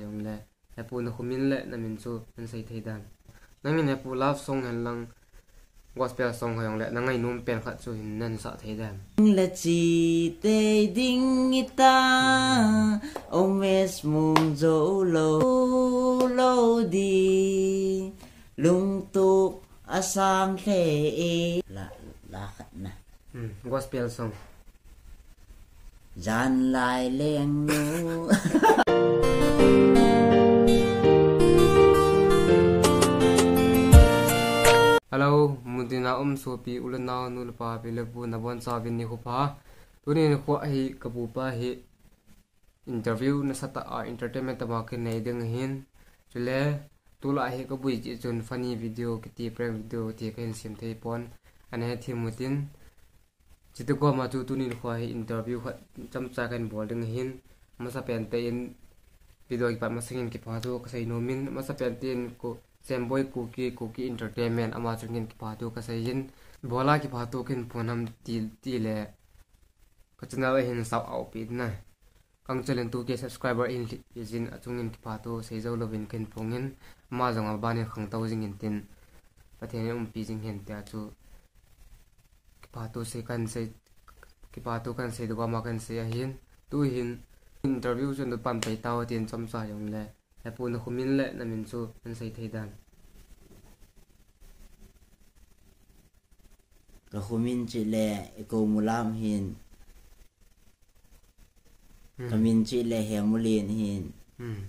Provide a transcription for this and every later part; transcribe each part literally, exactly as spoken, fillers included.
Jong le, Hepu, na khumin le na min chu hin sei thei dem? Nangin Hepu love song hen lang gospel song ho jong le na ngainom pen khat chu hin na sah thei dem? La chi te ding ita, omes mung zo lo, lo di, lungtup asang hle e. La, la khat na. Hmm, gospel song. Jan lai leng nu. Hello, muntina um sopi u le nao, nu le pa, pi le pu, nabonchauvin nikho pha. Tuni nikho hi kapu pa hi interview nasatah a entertainment tah a kinei ding ahin. Chule, tulai hi kabui jeh chun funny video kiti, prank video kiti kahin sem thei pon. Ana hethem utin. Chuti koma chu tuni nikho hi interview khat chomcha kahin bol ding ahin. Amasapen in video kipat masangin kipathu kasei nomin. Amasapen in Ko, Semboi Kuki, Kuki Entertainment, ama chungin kipathu kasei in. Ibola kipathu kahin phong ham ti, ti le, ka channel a hin shout out pi na. Kang chalen two K subscriber ahin lhit jin, achungin kipathu sei jou louvin kahin phongin, ama jong abanin khangtou jingin tin, Pathen in umpi jing hen tia chu kipathu sei kahin sei, kipathu kahin sei doh, ama kahin sei ahin. Tuhin interview chu napan pai tau tin, chomcha jong le, Hepu, na khumin le na min chu hin sei thei dem? Ka khumin chu le Ikomulam hin. Hmm. Ka min chu le Hemulin hin. Hmm.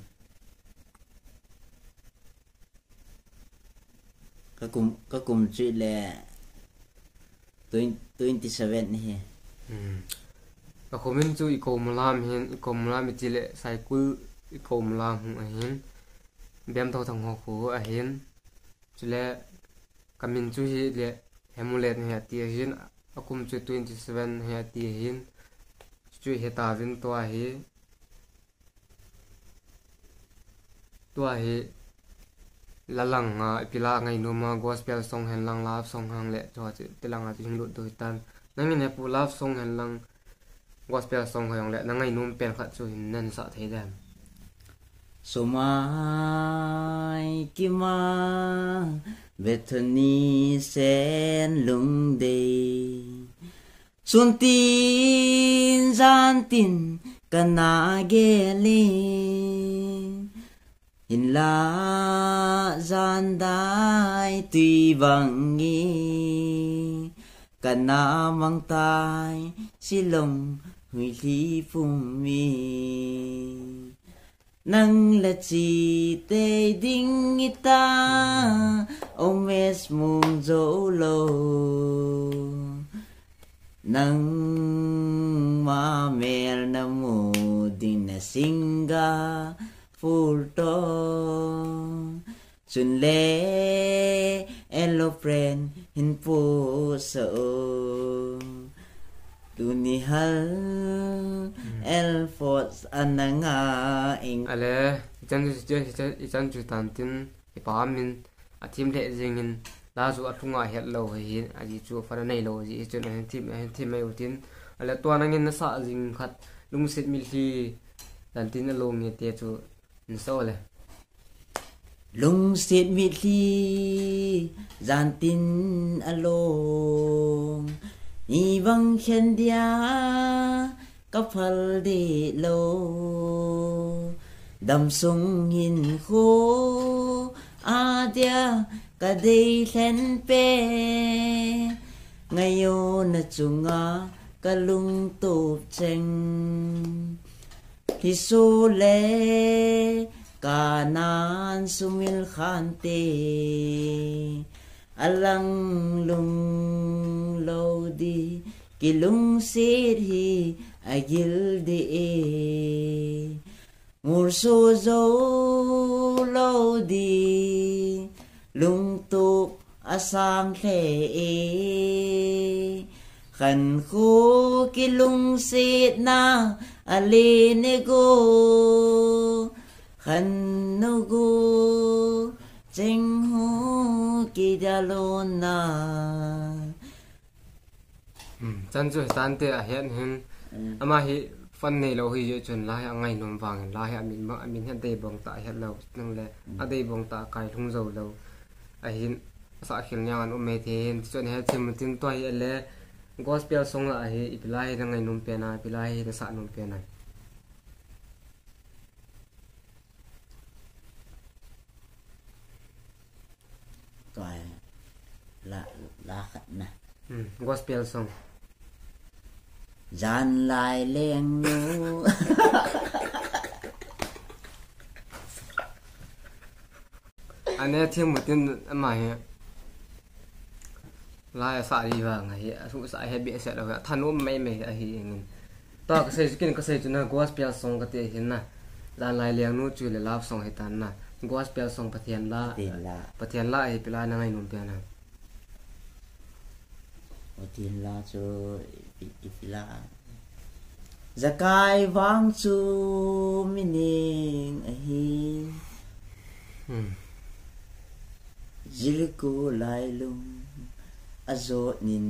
Ka kum, ka kum chu le twen-, twenty seven hi. Hmm. Ka khumin chu Ikomulam hin, Ikomulam iti le Saikul Ikomulam hu ahin. Bemtho Thangho khu ahin. Chule ka min chu hi le Hemulen hi ati ahin, akum chu twenty seven hi ati ahin. Chu hetauvin tua hi, tua hi la lang a, ipi la ngainom a, gospel song hen lang, love song hen le, chua chu, ti lang a chu hin lut diu hitan. Nangin Hepu love song hen lang, gospel song ho jong le, na ngainom pen khat chu hin na sah thei dem? Sumai kima, Bethany Sen Lungdei. Sun tin jan tin kana gel e. Hinlah jan dai tui bang e, kana mang tai Shillong huilhi pum e. Nang la chi tei ding ita, omes mung zo lo. Nangma mel na mu ding na Singapore to. Chun le aeroplane hin pu sa o. Tuni hal, hmm, Air Force ana nga ing. Ale, ichan chu, ichan, ichan chu tan tin, ipa min, athem le jingin, la chu alhunga het lo hi, aji chu fana nei lo ji, chun ahin them, ahin them mai utin. Ale tua nangin nasa jing khat, lungset mitlhi, dan tin along nge te chu, nasa le. Lungset mitlhi, jan tin along, ni bang khen dia, ka phal deh lo. Damsung hinkho, adia, ka dei lhen pe. Ngaiyo na chunga, ka lungtup cheng. Hisu le kanan sumil khante, alang lung lo di, kilungset hi agil di e. Murso zo lo di, lungtup asang hle e. Khan khu kilungsetna ale ne go. Khan nu go, cheng hu kidalona. Hmm, chan chu hitante ahet hin. Hmm. Ama hi Fan neilou hi jeh chun la hi angainom vangin la hi amin bang, amin hi adei bang tah het lou, nang le adei bang tah kai lhung jou lou. Ahin, asah khel niang an um mai thei hin, chun he thim tin tua hi le gospel song la hi, ipi la hi nangainom pen a, ipi la hi nasah nom pen a. Tua la, la khat na. Hmm, gospel song. Janlai lengnu. Ane thim mutin ama hi. Lai asa ri vang ahi, asu sa he bi set lo, thanom mai mai ahi ngin. Tua kasei chu kin kasei chu na gospel song kati ahi na. Janlai lengnu chu le love song hi tan na. Gospel song Pathen la. Pathen la. Pathen la ahi, ipi la nangainom pen a. Pathen la chu ipi, ipi la. Jakai vang chu mining ahi. Hmm. Jericho lailung ajot nin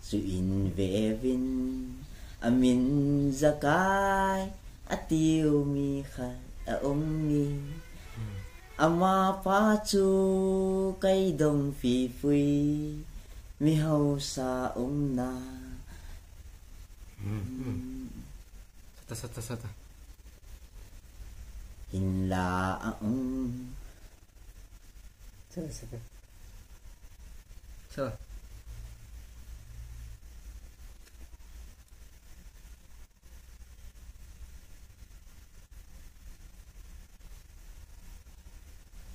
chu in vevin amin Jakai atiu mi khat aum mi. Hmm. Amapa chu kaidong fifui mi hausa umna. Hmm, hmm. Sata, sata, sata. Hinla a um. Sata, sata. Sata.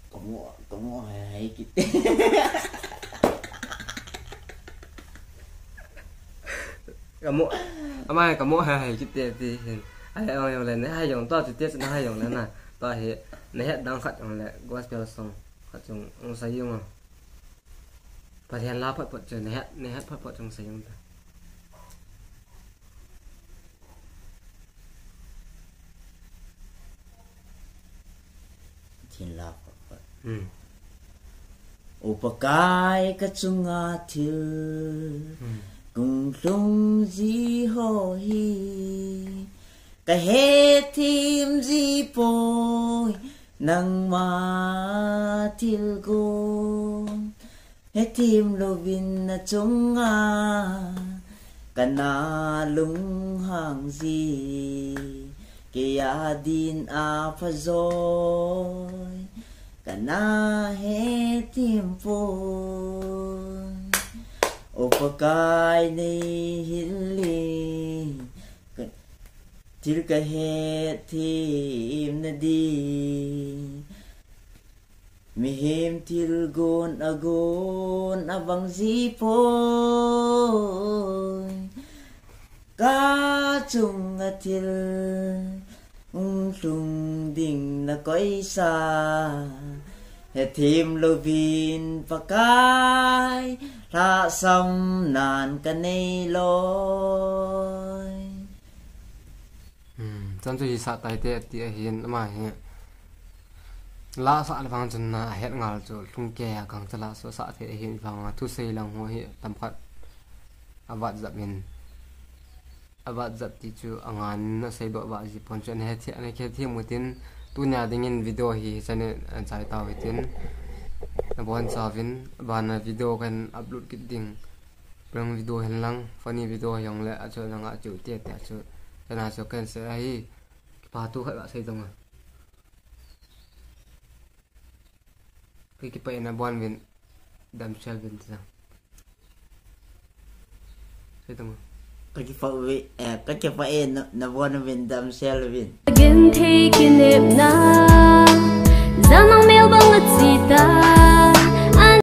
Kamu, kamu hai hai kit. Kamu, ama kamu hai hai kit ti hin. Ai, ai, ai, le, ne hai jong, tua ti ti, ne hai jong le na. Tua hi, ne het dang khat jong le, gospel song khat jong, ong sai jong. Pathen la phot phot chu, ne het, ne het phot phot jong sai jong ta. Pathen la phot phot. Hmm. O Pakai ka chunga thil, hmm, kung lhung ji ho hi, ka he thim ji poi, nangma thil gon. He thim louvin na chunga, kana lunghang ji, kei a din a phajoi, kana he thim poi. O Pakai nei hil in, ka, thil ka he thim na di. Mihem thil gon a gon a bang ji poi. Ka chunga thil hung lhung ding na koi sa. He thim louvin Pakai, lhasam nan ka nei loi. Hmm, chan chu hi sah tai te ti ahin ama hi. La sah le vang chun na a het ngal chu lhung kei a kang cha la so sah thei ahin vang a thusei lang ho hi tam khat a vat jap in. A vat jap ti chu a ngan na sei doh vat ji pon chu an he thi, an he thi mu tin tunia ding in video hi chan in an chai tau hi tin. Na bon sa vin, ban na video kan upload kit ding. Prank video hen lang, funny video jong le, a chu nang a chu te te a chu, kana chu kan se ahi, kipa thu khat la sei tong a. Ki kipa in a bon vin, damsel vin ta. Sei tong a. Ka kipa ve, eh, ka kipa in na, na bon vin damsel vin. Again, taking